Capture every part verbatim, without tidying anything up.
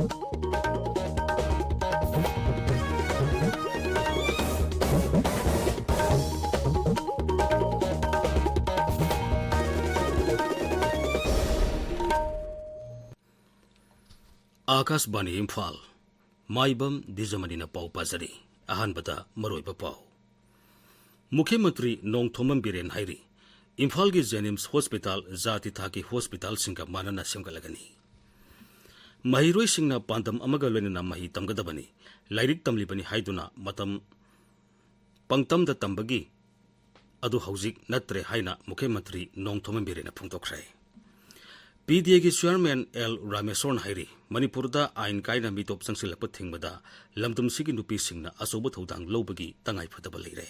ꯑꯥꯀꯥꯁꯕꯥꯅꯤ ꯏꯝꯐꯥꯜ꯫ ꯃꯥꯏꯕꯝ ꯗꯤꯖꯃꯅꯤꯅ ꯄꯥꯎ ꯄꯥꯖꯔꯤ꯫ ꯑꯍꯥꯟꯕꯗ ꯃꯔꯨꯑꯣꯏꯕ ꯄꯥꯎ꯫ ꯃꯨꯈ꯭ꯌ ꯃꯟꯇ꯭ꯔꯤ ꯅꯣꯡꯊꯣꯝꯕꯝ ꯕꯤꯔꯦꯟ ꯍꯥꯏꯔꯤ, ꯏꯝꯐꯥꯜꯒꯤ ꯖꯦꯅꯤꯝꯁ ꯍꯣꯁꯄꯤꯇꯥꯜ ꯖꯥꯇꯤ ꯊꯥꯛꯀꯤ ꯍꯣꯁꯄꯤꯇꯥꯜꯁꯤꯡꯒ ꯃꯥꯟꯅꯅ ꯁꯦꯝꯒꯠꯂꯒꯅꯤ꯫ ꯃꯍꯩꯔꯣꯏꯁꯤꯡꯅ ꯄꯥꯟꯗꯝ ꯑꯃꯒ ꯂꯣꯏꯅꯅ ꯃꯍꯩ ꯇꯝꯒꯗꯕꯅꯤ꯫ ꯂꯥꯏꯔꯤꯛ ꯇꯝꯂꯤꯕꯅꯤ ꯍꯥꯏꯗꯨꯅ ꯃꯇꯝ ꯄꯪꯇꯝꯗ ꯇꯝꯕꯒꯤ ꯑꯗꯨ ꯍꯧꯖꯤꯛ ꯅꯠꯇ꯭ꯔꯦ ꯍꯥꯏꯅ ꯃꯨꯈ꯭ꯌ ꯃꯟꯇ꯭ꯔꯤ ꯅꯣꯡꯊꯣꯝꯕꯝ ꯕꯤꯔꯦꯟꯅ ꯐꯣꯡꯗꯣꯛꯈ꯭ꯔꯦ꯫ ꯄꯤ ꯗꯤ ꯑꯦꯒꯤ ꯆꯤꯌꯥꯔꯃꯦꯟ ꯑꯦꯜ ꯔꯥꯃꯦꯁꯣꯔꯅ ꯍꯥꯏꯔꯤ, ꯃꯅꯤꯄꯨꯔꯗ ꯑꯥꯏꯟ ꯀꯥꯏꯅ ꯃꯤꯇꯣꯞ ꯆꯪꯁꯤꯜꯂꯛꯄ ꯊꯤꯡꯕꯗ ꯂꯝꯗꯝꯁꯤꯒꯤ ꯅꯨꯄꯤꯁꯤꯡꯅ ꯑꯆꯧꯕ ꯊꯧꯗꯥꯡ ꯂꯧꯕꯒꯤ ꯇꯉꯥꯏꯐꯗꯕ ꯂꯩꯔꯦ꯫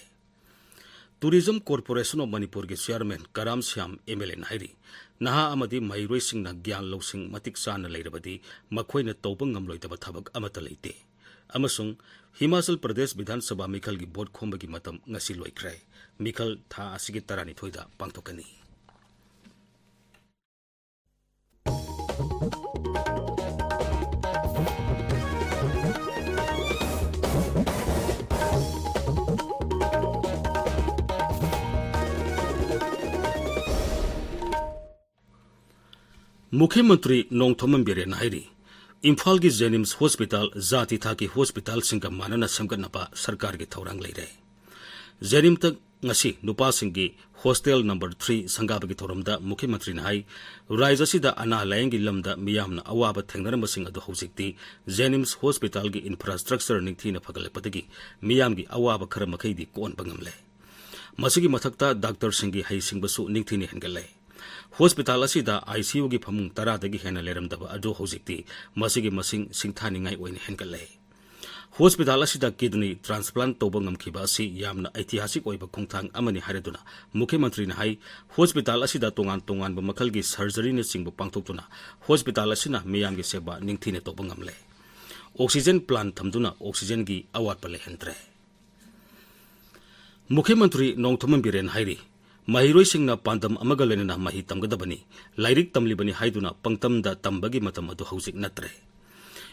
Tourism Corporation of ꯃꯅꯤꯄꯨꯔꯒꯤ chairman Karam Shyam M L ꯑꯦꯅ ꯍꯥꯏꯔꯤ, ꯅꯍꯥ ꯑꯃꯗꯤ ꯃꯍꯩꯔꯣꯏꯁꯤꯡꯅ ꯒ꯭ꯌꯥꯟ ꯂꯧꯁꯤꯡ ꯃꯇꯤꯛ ꯆꯥꯅ ꯂꯩꯔꯕꯗꯤ ꯃꯈꯣꯏꯅ ꯇꯧꯕ ꯉꯝꯂꯣꯏꯗꯕ ꯊꯕꯛ ꯑꯃꯠꯇ ꯂꯩꯇꯦ꯫ ꯑꯃꯁꯨꯡ ꯍꯤꯃꯥꯆꯜ ꯄ꯭ꯔꯗꯦꯁ ꯕꯤꯙꯥꯟ ꯁꯚꯥ ꯃꯤꯈꯜꯒꯤ ꯚꯣꯠ ꯈꯣꯝꯕꯒꯤ ꯃꯇꯝ ꯉꯁꯤ ꯂꯣꯏꯈ꯭ꯔꯦ꯫ ꯃꯤꯈꯜ ꯊꯥ ꯑꯁꯤꯒꯤ ꯇꯔꯥꯅꯤꯊꯣꯏꯗ ꯄꯥꯡꯊꯣꯛꯀꯅꯤ꯫ ꯃꯨꯈ꯭ꯌ ꯃꯟꯇ꯭ꯔꯤ ꯅꯣꯡꯊꯣꯝꯕꯝ ꯕꯤꯔꯦꯟꯅ ꯍꯥꯏꯔꯤ, ꯏꯝꯐꯥꯜꯒꯤ ꯖꯦꯅꯤꯝꯁ ꯍꯣꯁꯄꯤꯇꯥꯜ ꯖꯥꯇꯤ ꯊꯥꯛꯀꯤ ꯍꯣꯁꯄꯤꯇꯥꯜꯁꯤꯡꯒ ꯃꯥꯟꯅꯅ ꯁꯦꯝꯒꯠꯅꯕ ꯁꯔꯀꯥꯔꯒꯤ ꯊꯧꯔꯥꯡ ꯂꯩꯔꯦ꯫ ꯖꯦꯅꯤꯝꯁꯇ ꯉꯁꯤ ꯅꯨꯄꯥꯁꯤꯡꯒꯤ ꯍꯣꯁꯇꯦꯜ ꯅꯝꯕꯔ ꯊ꯭ꯔꯤ ꯁꯪꯒꯥꯕꯒꯤ ꯊꯧꯔꯝꯗ ꯃꯨꯈ꯭ꯌ ꯃꯟꯇ꯭ꯔꯤꯅ ꯍꯥꯏ, ꯔꯥꯖ꯭ꯌ ꯑꯁꯤꯗ ꯑꯅꯥ ꯂꯥꯌꯦꯡꯒꯤ ꯂꯝꯗ ꯃꯤꯌꯥꯝꯅ ꯑꯋꯥꯕ ꯊꯦꯡꯅꯔꯝꯕꯁꯤꯡ ꯑꯗꯨ ꯍꯧꯖꯤꯛꯇꯤ ꯖꯦꯅꯤꯝꯁ ꯍꯣꯁꯄꯤꯇꯥꯜꯒꯤ ꯏꯟꯐ꯭ꯔꯥꯁ꯭ꯇ꯭ꯔꯛꯆꯔ ꯅꯤꯡꯊꯤꯅ ꯐꯒꯠꯂꯛꯄꯗꯒꯤ ꯃꯤꯌꯥꯝꯒꯤ ꯑꯋꯥꯕ ꯈꯔ ꯃꯈꯩꯗꯤ ꯀꯣꯛꯍꯟꯕ ꯉꯝꯂꯦ꯫ ꯃꯁꯤꯒꯤ ꯃꯊꯛꯇ ꯗꯥꯛꯇꯔꯁꯤꯡꯒꯤ ꯍꯩꯁꯤꯡꯕꯁꯨ ꯅꯤꯡꯊꯤꯅ ꯍꯦꯟꯒꯠꯂꯦ꯫ ꯍꯣꯁꯄꯤꯇꯥꯜ ꯑꯁꯤꯗ ꯑꯥꯏ ꯁꯤ ꯌꯨꯒꯤ ꯐꯃꯨꯡ ꯇꯔꯥꯗꯒꯤ ꯍꯦꯟꯅ ꯂꯩꯔꯝꯗꯕ ꯑꯗꯨ ꯍꯧꯖꯤꯛꯇꯤ ꯃꯁꯤꯒꯤ ꯃꯁꯤꯡ ꯁꯤꯡꯊꯥꯅꯤꯡꯉꯥꯏ ꯑꯣꯏꯅ ꯍꯦꯟꯒꯠꯂꯦ꯫ ꯍꯣꯁꯄꯤꯇꯥꯜ ꯑꯁꯤꯗ ꯀꯤꯗꯅꯤ ꯇ꯭ꯔꯥꯟꯁꯄ꯭ꯂꯥꯟꯠ ꯇꯧꯕ ꯉꯝꯈꯤꯕ ꯑꯁꯤ ꯌꯥꯝꯅ ꯑꯩꯇꯤꯍꯥꯁꯤꯛ ꯑꯣꯏꯕ ꯈꯣꯡꯊꯥꯡ ꯑꯃꯅꯤ ꯍꯥꯏꯔꯗꯨꯅ ꯃꯨꯈ꯭ꯌ ꯃꯟꯇ꯭ꯔꯤꯅ ꯍꯥꯏ, ꯍꯣꯁꯄꯤꯇꯥꯜ ꯑꯁꯤꯗ ꯇꯣꯉꯥꯟ ꯇꯣꯉꯥꯟꯕ ꯃꯈꯜꯒꯤ ꯁꯔꯖꯔꯤꯅꯆꯤꯡꯕ ꯄꯥꯡꯊꯣꯛꯇꯨꯅ ꯍꯣꯁꯄꯤꯇꯥꯜ ꯑꯁꯤꯅ ꯃꯤꯌꯥꯝꯒꯤ ꯁꯦꯕꯥ ꯅꯤꯡꯊꯤꯅ ꯇꯧꯕ ꯉꯝꯂꯦ꯫ ꯑꯣꯛꯁꯤꯖꯦꯟ ꯄ꯭ꯂꯥꯟꯠ ꯊꯝꯗꯨꯅ ꯑꯣꯛꯁꯤꯖꯦꯟꯒꯤ ꯑꯋꯥꯠꯄ ꯂꯩꯍꯟꯗ꯭ꯔꯦ꯫ ꯃꯨꯈ꯭ꯌ ꯃꯟꯇ꯭ꯔꯤ ꯅꯣꯡꯊꯣꯝꯕꯝ ꯕꯤꯔꯦꯟ ꯍꯥꯏꯔꯤ, ꯃꯍꯩꯔꯣꯏꯁꯤꯡꯅ ꯄꯥꯟꯗꯝ ꯑꯃꯒ ꯂꯣꯏꯅꯅ ꯃꯍꯩ ꯇꯝꯒꯗꯕꯅꯤ, ꯂꯥꯏꯔꯤꯛ ꯇꯝꯂꯤꯕꯅꯤ ꯍꯥꯏꯗꯨꯅ ꯄꯪꯇꯝꯗ ꯇꯝꯕꯒꯤ ꯃꯇꯝ ꯑꯗꯨ ꯍꯧꯖꯤꯛ ꯅꯠꯇ꯭ꯔꯦ꯫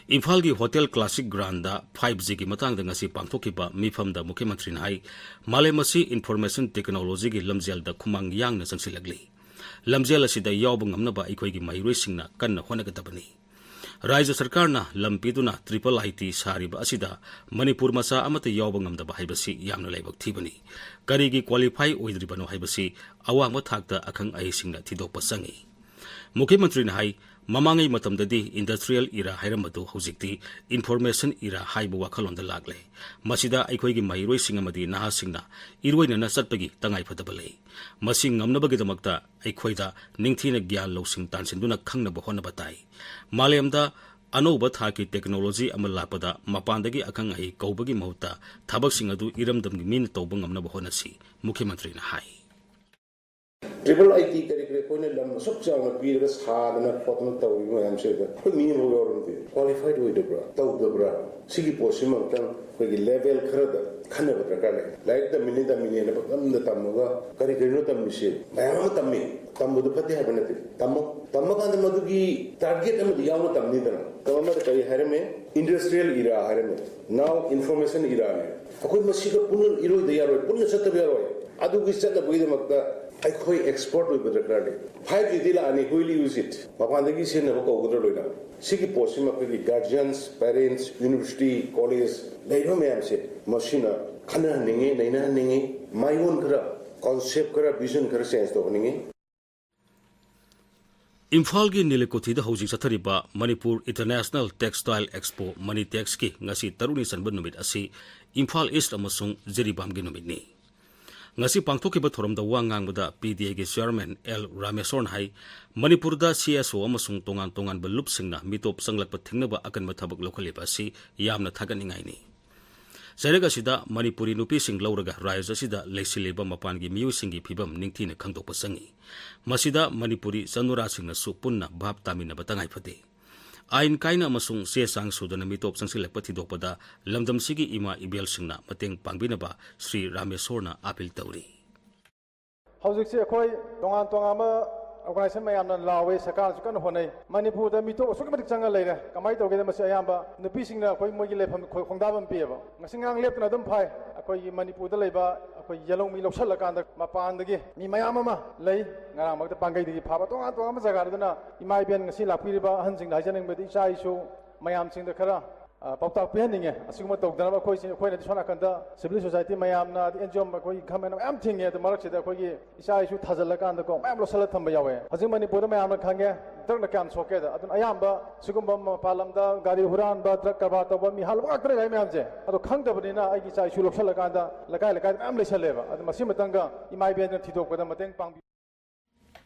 ꯏꯝꯐꯥꯜꯒꯤ ꯍꯣꯇꯦꯜ ꯀ꯭ꯂꯥꯁꯤꯛ ꯒ꯭ꯔꯥꯟꯗ ꯐꯥꯏꯚ ꯖꯤꯒꯤ ꯃꯇꯥꯡꯗ ꯉꯁꯤ ꯄꯥꯡꯊꯣꯛꯈꯤꯕ ꯃꯤꯐꯝꯗ ꯃꯨꯈ꯭ꯌ ꯃꯟꯇ꯭ꯔꯤꯅ ꯍꯥꯏ, ꯃꯥꯂꯦꯝ ꯑꯁꯤ ꯏꯟꯐꯣꯔꯃꯦꯁꯟ ꯇꯦꯛꯅꯣꯂꯣꯖꯤꯒꯤ ꯂꯝꯖꯦꯜꯗ ꯈꯨꯃꯥꯡ ꯌꯥꯡꯅ ꯆꯪꯁꯤꯜꯂꯛꯂꯤ꯫ ꯂꯝꯖꯦꯜ ꯑꯁꯤꯗ ꯌꯥꯎꯕ ꯉꯝꯅꯕ ꯑꯩꯈꯣꯏꯒꯤ ꯃꯍꯩꯔꯣꯏꯁꯤꯡꯅ ꯀꯟꯅ ꯍꯣꯠꯅꯒꯗꯕꯅꯤ꯫ ꯔꯥꯖ꯭ꯌ ꯁꯔꯀꯥꯔꯅ ꯂꯝ ꯄꯤꯗꯨꯅ ꯇ꯭ꯔꯤꯄꯜ ꯑꯥꯏ ꯇꯤ ꯁꯥꯔꯤꯕ ꯑꯁꯤꯗ ꯃꯅꯤꯄꯨꯔ ꯃꯆꯥ ꯑꯃꯠꯇ ꯌꯥꯎꯕ ꯉꯝꯗꯕ ꯍꯥꯏꯕꯁꯤ ꯌꯥꯝꯅ ꯂꯥꯏꯕꯛ ꯊꯤꯕꯅꯤ꯫ ꯀꯔꯤꯒꯤ ꯀ꯭ꯋꯥꯂꯤꯐꯥꯏ ꯑꯣꯏꯗ꯭ꯔꯤꯕꯅꯣ ꯍꯥꯏꯕꯁꯤ ꯑꯋꯥꯡꯕ ꯊꯥꯛꯇ ꯑꯈꯪ ꯑꯍꯩꯁꯤꯡꯅ ꯊꯤꯗꯣꯛꯄ ꯆꯪꯏ꯫ ꯃꯨꯈ꯭ꯌ ꯃꯟꯇ꯭ꯔꯤꯅ ꯍꯥꯏ, ꯃꯃꯥꯡꯉꯩ ꯃꯇꯝꯗꯗꯤ ꯏꯟꯗꯁꯇ꯭ꯔꯤꯌꯦꯜ ꯏꯔꯥ ꯍꯥꯏꯔꯝꯕꯗꯨ ꯍꯧꯖꯤꯛꯇꯤ ꯏꯟꯐꯣꯔꯃꯦꯁꯟ ꯏꯔꯥ ꯍꯥꯏꯕ ꯋꯥꯈꯜꯂꯣꯟꯗ ꯂꯥꯛꯂꯦ꯫ ꯃꯁꯤꯗ ꯑꯩꯈꯣꯏꯒꯤ ꯃꯍꯩꯔꯣꯏꯁꯤꯡ ꯑꯃꯗꯤ ꯅꯍꯥꯁꯤꯡꯅ ꯏꯔꯣꯏꯅꯅ ꯆꯠꯄꯒꯤ ꯇꯉꯥꯏꯐꯗꯕ ꯂꯩ꯫ ꯃꯁꯤ ꯉꯝꯅꯕꯒꯤꯗꯃꯛꯇ ꯑꯩꯈꯣꯏꯗ ꯅꯤꯡꯊꯤꯅ ꯒ꯭ꯌꯥꯟ ꯂꯧꯁꯤꯡ ꯇꯥꯟꯁꯤꯟꯗꯨꯅ ꯈꯪꯅꯕ ꯍꯣꯠꯅꯕ ꯇꯥꯏ꯫ ꯃꯥꯂꯦꯝꯗ ꯑꯅꯧꯕ ꯊꯥꯛꯀꯤ ꯇꯦꯛꯅꯣꯂꯣꯖꯤ ꯑꯃ ꯂꯥꯛꯄꯗ ꯃꯄꯥꯟꯗꯒꯤ ꯑꯈꯪ ꯑꯍꯩ ꯀꯧꯕꯒꯤ ꯃꯍꯨꯠꯇ ꯊꯕꯛꯁꯤꯡ ꯑꯗꯨ ꯏꯔꯝꯗꯝꯒꯤ ꯃꯤꯅ ꯇꯧꯕ ꯉꯝꯅꯕ ꯍꯣꯠꯅꯁꯤ, ꯃꯨꯈ꯭ꯌ ꯃꯟꯇ꯭ꯔꯤꯅ ꯍꯥꯏ꯫ ꯇ꯭ꯔꯤꯄꯜ ꯑꯥꯏ ꯇꯤ ꯀꯔꯤ ꯀꯔꯤ ꯑꯩꯈꯣꯏꯅ ꯂꯝ ꯑꯁꯨꯛ ꯆꯥꯎꯅ ꯄꯤꯔꯒ ꯁꯥꯗꯅ ꯈꯣꯠꯇꯅ ꯇꯧꯔꯤꯕ ꯃꯌꯥꯝꯁꯤꯗ ꯑꯩꯈꯣꯏ ꯃꯤ ꯑꯃꯐꯥꯎ ꯌꯥꯎꯔꯝꯗꯦ, ꯀ꯭ꯋꯥꯂꯤꯐꯥꯏꯗ ꯑꯣꯏꯗꯕ꯭ꯔꯥ ꯇꯧꯗꯕ꯭ꯔꯥ? ꯁꯤꯒꯤ ꯄꯣꯠꯁꯤꯃ ꯑꯃꯨꯛꯇꯪ ꯑꯩꯈꯣꯏꯒꯤ ꯂꯦꯚꯦꯜ ꯈꯔꯗ ꯈꯟꯅꯕ ꯗꯔꯀꯥꯔ ꯂꯩ꯫ ꯂꯥꯏꯔꯤꯛ ꯇꯝꯃꯤꯅꯤ ꯇꯝꯃꯤꯅꯦꯅ ꯄꯪꯇꯝꯗ ꯇꯝꯃꯒ ꯀꯔꯤ ꯀꯔꯤꯅꯣ ꯇꯝꯃꯤꯁꯦ? ꯃꯌꯥꯝ ꯑꯃ ꯇꯝꯃꯤ, ꯇꯝꯕꯗꯨ ꯐꯠꯇꯦ ꯍꯥꯏꯕ ꯅꯠꯇꯦ꯫ ꯇꯝꯃꯣ, ꯇꯝꯃꯀꯥꯟꯗ ꯃꯗꯨꯒꯤ ꯇꯥꯔꯒꯦꯠ ꯑꯃꯗꯤ ꯌꯥꯎꯅ ꯇꯝꯅꯤꯗꯅ꯫ ꯃꯇꯝ ꯑꯃꯗ ꯀꯔꯤ ꯍꯥꯏꯔꯝꯃꯤ? ꯏꯟꯗꯁꯇ꯭ꯔꯤꯌꯦꯜ ꯏꯔꯥ ꯍꯥꯏꯔꯝꯃꯤ꯫ Now information Irani. ꯑꯩꯈꯣꯏ ꯃꯁꯤꯒ ꯄꯨꯟꯅ ꯏꯔꯣꯏꯗ ꯌꯥꯔꯣꯏ, ꯄꯨꯟꯅ ꯆꯠꯇꯕ ꯌꯥꯔꯣꯏ꯫ ꯑꯗꯨꯒꯤ ꯆꯠꯅꯕꯒꯤꯗꯃꯛꯇ ꯑꯩꯈꯣꯏ ꯑꯦꯛꯁꯄꯔꯠ ꯑꯣꯏꯕ ꯗꯔꯀꯥꯔ ꯂꯩ꯫ ꯐꯥꯏꯚ ꯖꯤꯗꯤ ꯂꯥꯛꯑꯅꯤ, who will use it? ꯃꯄꯥꯟꯗꯒꯤ ꯁꯤꯖꯤꯟꯅꯕ ꯀꯧꯒꯗ꯭ꯔꯥ ꯂꯣꯏꯅ? ꯁꯤꯒꯤ ꯄꯣꯠꯁꯤꯃ ꯑꯩꯈꯣꯏꯒꯤ ꯒꯥꯔꯖꯤꯌꯟꯁ, ꯄꯦꯔꯦꯟꯁ, ꯌꯨꯅꯤꯚꯔꯁꯤꯇꯤ, ꯀꯣꯂꯦꯖ ꯂꯩꯔꯤꯕ ꯃꯌꯥꯝꯁꯦ ꯃꯁꯤꯅ ꯈꯟꯅꯍꯟꯅꯤꯡꯉꯤ, ꯅꯩꯅꯍꯟꯅꯤꯡꯉꯤ, ꯃꯥꯏꯑꯣꯟ ꯈꯔ, ꯀꯣꯟꯁꯦꯞ ꯈꯔ, ꯚꯤꯖꯟ ꯈꯔ ꯆꯦꯟꯖ ꯇꯧꯍꯟꯅꯤꯡꯉꯤ꯫ ꯏꯝꯐꯥꯜꯒꯤ ꯅꯤꯂꯀꯨꯊꯤꯗ ꯍꯧꯖꯤꯛ ꯆꯠꯊꯔꯤꯕ ꯃꯅꯤꯄꯨꯔ ꯏꯟꯇꯔꯅꯦꯁꯅꯦꯜ ꯇꯦꯛꯁꯇꯥꯏꯜ ꯑꯦꯛꯁꯄꯣ, ꯃꯅꯤꯇꯦꯛꯁꯀꯤ ꯉꯁꯤ ꯇꯔꯨꯛꯅꯤ ꯆꯟꯕ ꯅꯨꯃꯤꯠ ꯑꯁꯤ ꯏꯝꯐꯥꯜ ꯏꯁ ꯑꯃꯁꯨꯡ ꯖꯤꯔꯤꯕꯥꯝꯒꯤ ꯅꯨꯃꯤꯠꯅꯤ꯫ ꯉꯁꯤ ꯄꯥꯡꯊꯣꯛꯈꯤꯕ ꯊꯧꯔꯝꯗ ꯋꯥ ꯉꯥꯡꯕꯗ ꯄꯤ ꯗꯤ ꯑꯦꯒꯤ ꯆꯤꯌꯥꯔꯃꯦꯟ ꯑꯦꯜ ꯔꯥꯃꯦꯁꯣꯔꯅ ꯍꯥꯏ, ꯃꯅꯤꯄꯨꯔꯗ ꯁꯤ ꯑꯦꯁ ꯑꯣ ꯑꯃꯁꯨꯡ ꯇꯣꯉꯥꯟ ꯇꯣꯉꯥꯟꯕ ꯂꯨꯞꯁꯤꯡꯅ ꯃꯤꯇꯣꯞ ꯆꯪꯂꯛꯄ ꯊꯤꯡꯅꯕ ꯑꯀꯟꯕ ꯊꯕꯛ ꯂꯧꯈꯠꯂꯤꯕ ꯑꯁꯤ ꯌꯥꯝꯅ ꯊꯥꯒꯠꯅꯤꯡꯉꯥꯏꯅꯤ꯫ ꯆꯩꯔꯛ ꯑꯁꯤꯗ ꯃꯅꯤꯄꯨꯔꯤ ꯅꯨꯄꯤꯁꯤꯡ ꯂꯧꯔꯒ ꯔꯥꯖ꯭ꯌ ꯑꯁꯤꯗ ꯂꯩꯁꯤꯜꯂꯤꯕ ꯃꯄꯥꯟꯒꯤ ꯃꯤꯑꯣꯏꯁꯤꯡꯒꯤ ꯐꯤꯚꯝ ꯅꯤꯡꯊꯤꯅ ꯈꯪꯗꯣꯛꯄ ꯆꯪꯏ꯫ ꯃꯁꯤꯗ ꯃꯅꯤꯄꯨꯔꯤ ꯆꯅꯨꯔꯥꯁꯤꯡꯅꯁꯨ ꯄꯨꯟꯅ ꯚꯥꯞ ꯇꯥꯃꯤꯟꯅꯕ ꯇꯉꯥꯏ ꯐꯗꯦ꯫ ꯑꯥꯏꯟ ꯀꯥꯏꯅ ꯑꯃꯁꯨꯡ ꯆꯦ ꯆꯥꯡ ꯁꯨꯗꯅ ꯃꯤꯇꯣꯞ ꯆꯪꯁꯤꯜꯂꯛꯄ ꯊꯤꯗꯣꯛꯄꯗ ꯂꯝꯗꯝꯁꯤꯒꯤ ꯏꯃꯥ ꯏꯕꯦꯜꯁꯤꯡꯅ ꯃꯇꯦꯡ ꯄꯥꯡꯕꯤꯅꯕ ꯁ꯭ꯔꯤ ꯔꯥꯃꯦꯁꯣꯔꯅ ꯑꯥꯄꯤꯜ ꯇꯧꯔꯤ꯫ ꯍꯧꯖꯤꯛꯁꯤ ꯑꯩꯈꯣꯏ ꯇꯣꯉꯥꯟ ꯇꯣꯉꯥꯟꯕ ꯑꯣꯔꯒꯅꯥꯏꯖꯦꯁꯟ ꯃꯌꯥꯝꯅ ꯂꯥꯎꯋꯦ, ꯁꯔꯀꯥꯔꯅꯁꯨ ꯀꯟꯅ ꯍꯣꯠꯅꯩ꯫ ꯃꯅꯤꯄꯨꯔꯗ ꯃꯤꯇꯣꯞ ꯑꯁꯨꯛꯀꯤ ꯃꯇꯤꯛ ꯆꯪꯉ ꯂꯩꯔꯦ꯫ ꯀꯃꯥꯏꯅ ꯇꯧꯒꯦꯗ, ꯃꯁꯤ ꯑꯌꯥꯝꯕ ꯅꯨꯄꯤꯁꯤꯡꯅ ꯑꯩꯈꯣꯏ ꯃꯣꯏꯒꯤ ꯂꯩꯐꯝ ꯈꯣ-, ꯈꯣꯡꯗꯥꯐꯝ ꯄꯤꯌꯦꯕ꯫ ꯉꯁꯤ ꯉꯔꯥꯡ ꯂꯦꯞꯇꯅ ꯑꯗꯨꯝ ꯐꯥꯏ꯫ ꯑꯩꯈꯣꯏꯒꯤ ꯃꯅꯤꯄꯨꯔꯗ ꯂꯩꯕ ꯑꯩꯈꯣꯏ ꯌꯦꯜꯍꯧꯃꯤ ꯂꯧꯁꯜꯂꯀꯥꯟꯗ ꯃꯄꯥꯟꯗꯒꯤ ꯃꯤ ꯃꯌꯥꯝ ꯑꯃ ꯂꯩ꯫ ꯉꯔꯥꯡꯃꯛꯇ ꯄꯥꯡꯒꯩꯗꯒꯤ ꯐꯥꯕ ꯇꯣꯉꯥꯟ ꯇꯣꯉꯥꯟꯕ ꯖꯒꯥꯗꯨꯅ ꯏꯃꯥ ꯏꯕꯦꯟ ꯉꯁꯤ ꯂꯥꯛꯄꯤꯔꯤꯕ ꯑꯍꯟꯁꯤꯡꯗ ꯍꯥꯏꯖꯅꯤꯡꯕꯗꯤ ꯏꯆꯥ ꯏꯁꯨ ꯃꯌꯥꯝꯁꯤꯡꯗ ꯈꯔ ꯑ, ꯄꯥꯎꯇꯥꯛ ꯄꯤꯍꯟꯅꯤꯡꯉꯦ꯫ ꯑꯁꯤꯒꯨꯝꯕ ꯇꯧꯗꯅꯕ ꯑꯩꯈꯣꯏꯁꯤ, ꯑꯩꯈꯣꯏꯅꯗꯤ ꯁꯣꯝ ꯅꯥꯀꯟꯗ civil society ꯃꯌꯥꯝꯅ, ꯑꯗꯩ N G O ꯑꯩꯈꯣꯏꯒꯤ government ꯃꯌꯥꯝ ꯊꯤꯡꯉꯦ꯫ ꯑꯗꯨ ꯃꯔꯛꯁꯤꯗ ꯑꯩꯈꯣꯏꯒꯤ ꯏꯆꯥ ꯏꯁꯨ ꯊꯥꯖꯤꯜꯂꯀꯥꯟꯗꯀꯣ ꯃꯌꯥꯝ ꯂꯧꯁꯜꯂ ꯊꯝꯕ ꯌꯥꯎꯋꯦ꯫ ꯍꯧꯖꯤꯛ ꯃꯅꯤꯄꯨꯔꯗ ꯃꯌꯥꯝꯅ ꯈꯪꯉꯦ ꯗ꯭ꯔꯒꯅ ꯀꯌꯥꯝ ꯁꯣꯛꯀꯦꯗ꯫ ꯑꯗꯨꯅ ꯑꯌꯥꯝꯕ ꯁꯤꯒꯨꯝꯕ ꯃꯄꯥꯟ ꯂꯝꯗ ꯒꯥꯔꯤ ꯍꯨꯔꯥꯟꯕ, ꯗ꯭ꯔꯒ ꯀꯔꯕꯥꯔ ꯇꯧꯕ ꯃꯤ ꯍꯥꯠꯂꯨꯕ ꯉꯥꯛꯇꯅꯦ ꯒꯥꯔꯤ ꯃꯌꯥꯝꯁꯦ꯫ ꯑꯗꯣ ꯈꯪꯗꯕꯅꯤꯅ ꯑꯩꯒꯤ ꯏꯆꯥ ꯏꯁꯨ ꯂꯧꯁꯜꯂꯀꯥꯟꯗ ꯂꯩꯀꯥꯏ ꯂꯩꯀꯥꯏꯗ ꯃꯌꯥꯝ ꯂꯩꯁꯜꯂꯦꯕ꯫ ꯑꯗꯨ ꯃꯁꯤ ꯃꯇꯪꯒ ꯏꯃꯥ ꯏꯕꯦꯟꯗꯨꯅ ꯊꯤꯗꯣꯛꯄꯗ ꯃꯇꯦꯡ ꯄꯥꯡꯕꯤꯌꯨ꯫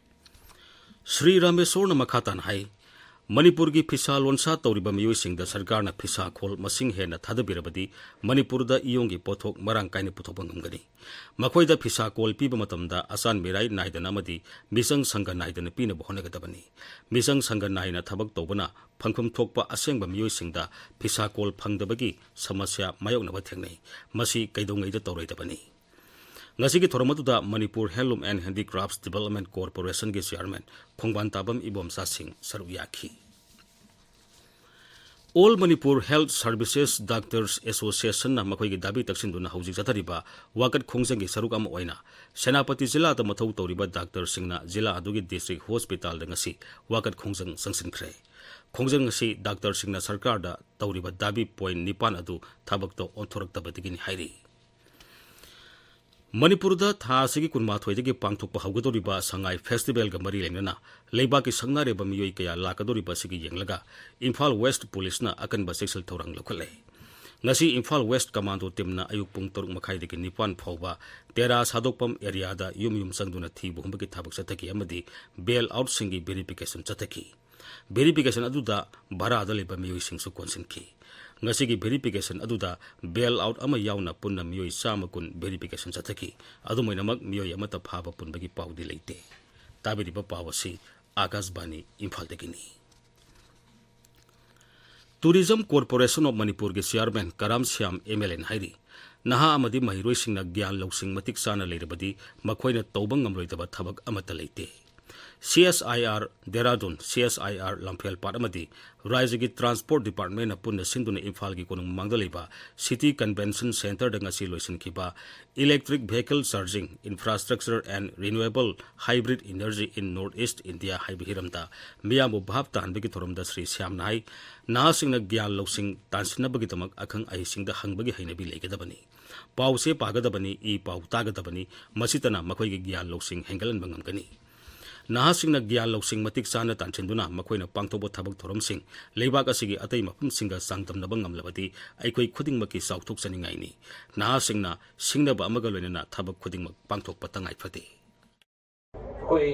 ꯁ꯭ꯔꯤ ꯔꯥꯃꯦꯁꯣꯔꯅ ꯃꯈꯥ ꯇꯥꯅ ꯍꯥꯏ, ꯃꯅꯤꯄꯨꯔꯒꯤ ꯐꯤꯁꯥ ꯂꯣꯟꯁꯥ ꯇꯧꯔꯤꯕ ꯃꯤꯑꯣꯏꯁꯤꯡꯗ ꯁꯔꯀꯥꯔꯅ ꯐꯤꯁꯥ ꯈꯣꯜ ꯃꯁꯤꯡ ꯍꯦꯟꯅ ꯊꯥꯗꯕꯤꯔꯕꯗꯤ ꯃꯅꯤꯄꯨꯔꯗ ꯏꯌꯣꯡꯒꯤ ꯄꯣꯠꯊꯣꯛ ꯃꯔꯥꯡ ꯀꯥꯏꯅ ꯄꯨꯊꯣꯛꯄ ꯉꯝꯒꯅꯤ꯫ ꯃꯈꯣꯏꯗ ꯐꯤꯁꯥ ꯀꯣꯜ ꯄꯤꯕ ꯃꯇꯝꯗ ꯑꯆꯥꯟ ꯃꯤꯔꯥꯏ ꯅꯥꯏꯗꯅ ꯑꯃꯗꯤ ꯃꯤꯆꯪ ꯁꯪꯒ ꯅꯥꯏꯗꯅ ꯄꯤꯅꯕ ꯍꯣꯠꯅꯒꯗꯕꯅꯤ꯫ ꯃꯤꯆꯪ ꯁꯪꯒ ꯅꯥꯏꯅ ꯊꯕꯛ ꯇꯧꯕꯅ ꯐꯪꯐꯝ ꯊꯣꯛꯄ ꯑꯁꯦꯡꯕ ꯃꯤꯑꯣꯏꯁꯤꯡꯗ ꯐꯤꯁꯥ ꯀꯣꯜ ꯐꯪꯗꯕꯒꯤ ꯁꯃꯁ꯭ꯌꯥ ꯃꯥꯌꯣꯛꯅꯕ ꯊꯦꯡꯅꯩ꯫ ꯃꯁꯤ ꯀꯩꯗꯧꯉꯩꯗ ꯇꯧꯔꯣꯏꯗꯕꯅꯤ꯫ ꯉꯁꯤꯒꯤ ꯊꯧꯔꯝ ꯑꯗꯨꯗ Manipur Handloom and Handicrafts Development Corporationꯒꯤ chairman ꯈꯣꯡꯕꯥꯟ ꯇꯥꯕꯝ Ibomcha ꯁꯤꯡ ꯁꯔꯨꯛ ꯌꯥꯈꯤ꯫ All Manipur Health Services Doctors Associationꯅ ꯃꯈꯣꯏꯒꯤ ꯗꯥꯕꯤ ꯇꯛꯁꯤꯟꯗꯨꯅ ꯍꯧꯖꯤꯛ ꯆꯠꯊꯔꯤꯕ ꯋꯥꯀꯠ ꯈꯣꯡꯖꯪꯒꯤ ꯁꯔꯨꯛ ꯑꯃ ꯑꯣꯏꯅ ꯁꯦꯅꯥꯄꯇꯤ ꯖꯤꯂꯥꯗ ꯃꯊꯧ ꯇꯧꯔꯤꯕ ꯗꯥꯛꯇꯔꯁꯤꯡꯅ ꯖꯤꯂꯥ ꯑꯗꯨꯒꯤ district hospitalꯗ ꯉꯁꯤ ꯋꯥꯀꯠ ꯈꯣꯡꯖꯪ ꯆꯪꯁꯤꯟꯈ꯭ꯔꯦ꯫ ꯈꯣꯡꯖꯪ ꯑꯁꯤ ꯗꯥꯛꯇꯔꯁꯤꯡꯅ ꯁꯔꯀꯥꯔꯗ ꯇꯧꯔꯤꯕ ꯗꯥꯕꯤ point ꯅꯤꯄꯥꯟ ꯑꯗꯨ ꯊꯕꯛꯇ ꯑꯣꯟꯊꯣꯔꯛꯇꯕꯗꯒꯤꯅꯤ ꯍꯥꯏꯔꯤ꯫ ꯃꯅꯤꯄꯨꯔꯗ ꯊꯥ ꯑꯁꯤꯒꯤ ꯀꯨꯟꯃꯥꯊꯣꯏꯗꯒꯤ ꯄꯥꯡꯊꯣꯛꯄ ꯍꯧꯒꯗꯧꯔꯤꯕ ꯁꯉꯥꯏ festivalꯒ ꯃꯔꯤ ꯂꯩꯅꯅ ꯂꯩꯕꯥꯛꯀꯤ ꯁꯛꯅꯥꯏꯔꯕ ꯃꯤꯑꯣꯏ ꯀꯌꯥ ꯂꯥꯛꯀꯗꯧꯔꯤꯕ ꯑꯁꯤꯒꯤ ꯌꯦꯡꯂꯒ ꯏꯝꯐꯥꯜ West Policeꯅ ꯑꯀꯟꯕ ꯆꯦꯛꯁꯤꯜ ꯊꯧꯔꯥꯡ ꯂꯧꯈꯠꯂꯦ꯫ ꯉꯁꯤ ꯏꯝꯐꯥꯜ West Commando teamꯅ ꯑꯌꯨꯛ ꯄꯨꯡ ꯇꯔꯨꯛ ꯃꯈꯥꯏꯗꯒꯤ ꯅꯤꯄꯥꯟ ꯐꯥꯎꯕ ꯇꯦꯔꯥ ꯁꯥꯗꯣꯛꯄꯝ areaꯗ ꯌꯨꯝ ꯌꯨꯝ ꯆꯪꯗꯨꯅ ꯊꯤꯕ ꯍꯨꯝꯕꯒꯤ ꯊꯕꯛ ꯆꯠꯊꯈꯤ ꯑꯃꯗꯤ bail outꯁꯤꯡꯒꯤ verification ꯆꯠꯊꯈꯤ꯫ Verification ꯑꯗꯨꯗ ꯚꯔꯥꯗ ꯂꯩꯕ ꯃꯤꯑꯣꯏꯁꯤꯡꯁꯨ ꯀꯣꯟꯁꯤꯟꯈꯤ꯫ ꯉꯁꯤꯒꯤ verification ꯑꯗꯨꯗ bail out ꯑꯃ ꯌꯥꯎꯅ ꯄꯨꯟꯅ ꯃꯤꯑꯣꯏ ꯆꯥꯝꯃ ꯀꯨꯟ verification ꯆꯠꯊꯈꯤ꯫ ꯑꯗꯨꯝ ꯑꯣꯏꯅꯃꯛ ꯃꯤꯑꯣꯏ ꯑꯃꯠꯇ ꯐꯥꯕ ꯄꯨꯟꯕꯒꯤ ꯄꯥꯎꯗꯤ ꯂꯩꯇꯦ꯫ ꯇꯥꯕꯤꯔꯤꯕ ꯄꯥꯎ ꯑꯁꯤ ꯑꯥꯀꯥꯁꯕꯥꯅꯤ ꯏꯝꯐꯥꯜꯗꯒꯤꯅꯤ꯫ Tourism Corporation of Manipurꯒꯤ chairman ꯀꯔꯥꯝ ꯁ꯭ꯌꯥꯝ MLAꯅ ꯍꯥꯏꯔꯤ, ꯅꯍꯥ ꯑꯃꯗꯤ ꯃꯍꯩꯔꯣꯏꯁꯤꯡꯅ ꯒ꯭ꯌꯥꯟ ꯂꯧꯁꯤꯡ ꯃꯇꯤꯛ ꯆꯥꯅ ꯂꯩꯔꯕꯗꯤ ꯃꯈꯣꯏꯅ ꯇꯧꯕ ꯉꯝꯂꯣꯏꯗꯕ ꯊꯕꯛ ꯑꯃꯠꯇ ꯂꯩꯇꯦ꯫ ꯁꯤ ꯑꯦꯁ ꯑꯥꯏ ꯑꯥꯔ ꯗꯦꯔꯥꯗꯨꯟ, ꯁꯤ ꯑꯦꯁ ꯑꯥꯏ ꯑꯥꯔ ꯂꯝꯐꯦꯜꯄꯥꯠ ꯑꯃꯗꯤ ꯔꯥꯏꯖ꯭ꯌꯒꯤ ꯇ꯭ꯔꯥꯟꯁꯄꯣꯔꯠ ꯗꯤꯄꯥꯔꯠꯃꯦꯟꯅ ꯄꯨꯟꯅ ꯁꯤꯟꯗꯨꯅ ꯏꯝꯐꯥꯜꯒꯤ ꯀꯣꯅꯨꯡ ꯃꯃꯥꯡꯗ ꯂꯩꯕ ꯁꯤꯇꯤ ꯀꯟꯚꯦꯟꯁꯟ ꯁꯦꯟꯇꯔꯗ ꯉꯁꯤ ꯂꯣꯏꯁꯤꯟꯈꯤꯕ Electric Vehicle Charging, Infrastructure and Renewable Hybrid Energy in North East India ꯍꯥꯏꯕ ꯍꯤꯔꯝꯗ ꯃꯤꯌꯥꯝꯕꯨ ꯚꯥꯞ ꯇꯥꯍꯟꯕꯒꯤ ꯊꯧꯔꯝꯗ ꯁ꯭ꯔꯤ ꯁ꯭ꯌꯥꯝꯅ ꯍꯥꯏ, ꯅꯍꯥꯁꯤꯡꯅ ꯒ꯭ꯌꯥꯟ ꯂꯧꯁꯤꯡ ꯇꯥꯟꯁꯤꯟꯅꯕꯒꯤꯗꯃꯛ ꯑꯈꯪ ꯑꯍꯩꯁꯤꯡꯗ ꯍꯪꯕꯒꯤ ꯍꯩꯅꯕꯤ ꯂꯩꯒꯗꯕꯅꯤ꯫ ꯄꯥꯎ ꯆꯦ ꯄꯥꯒꯗꯕꯅꯤ, ꯏ ꯄꯥꯎ ꯇꯥꯒꯗꯕꯅꯤ, ꯃꯁꯤꯇꯅ ꯃꯈꯣꯏꯒꯤ ꯒ꯭ꯌꯥꯟ ꯂꯧꯁꯤꯡ ꯍꯦꯟꯒꯠꯍꯟꯕ ꯉꯝꯒꯅꯤ꯫ ꯅꯍꯥꯁꯤꯡꯅ ꯒ꯭ꯌꯥꯟ ꯂꯧꯁꯤꯡ ꯃꯇꯤꯛ ꯆꯥꯅ ꯇꯥꯟꯁꯤꯟꯗꯨꯅ ꯃꯈꯣꯏꯅ ꯄꯥꯡꯊꯣꯛꯄ ꯊꯕꯛ ꯊꯧꯔꯝꯁꯤꯡ ꯂꯩꯕꯥꯛ ꯑꯁꯤꯒꯤ ꯑꯇꯩ ꯃꯐꯝꯁꯤꯡꯒ ꯆꯥꯡꯗꯝꯅꯕ ꯉꯝꯂꯕꯗꯤ ꯑꯩꯈꯣꯏ ꯈꯨꯗꯤꯡꯃꯛꯀꯤ ꯆꯥꯎꯊꯣꯛꯆꯅꯤꯡꯉꯥꯏꯅꯤ꯫ ꯅꯍꯥꯁꯤꯡꯅ ꯁꯤꯡꯅꯕ ꯑꯃꯒ ꯂꯣꯏꯅꯅ ꯊꯕꯛ ꯈꯨꯗꯤꯡꯃꯛ ꯄꯥꯡꯊꯣꯛꯄ ꯇꯉꯥꯏ ꯐꯗꯦ꯫ ꯑꯩꯈꯣꯏ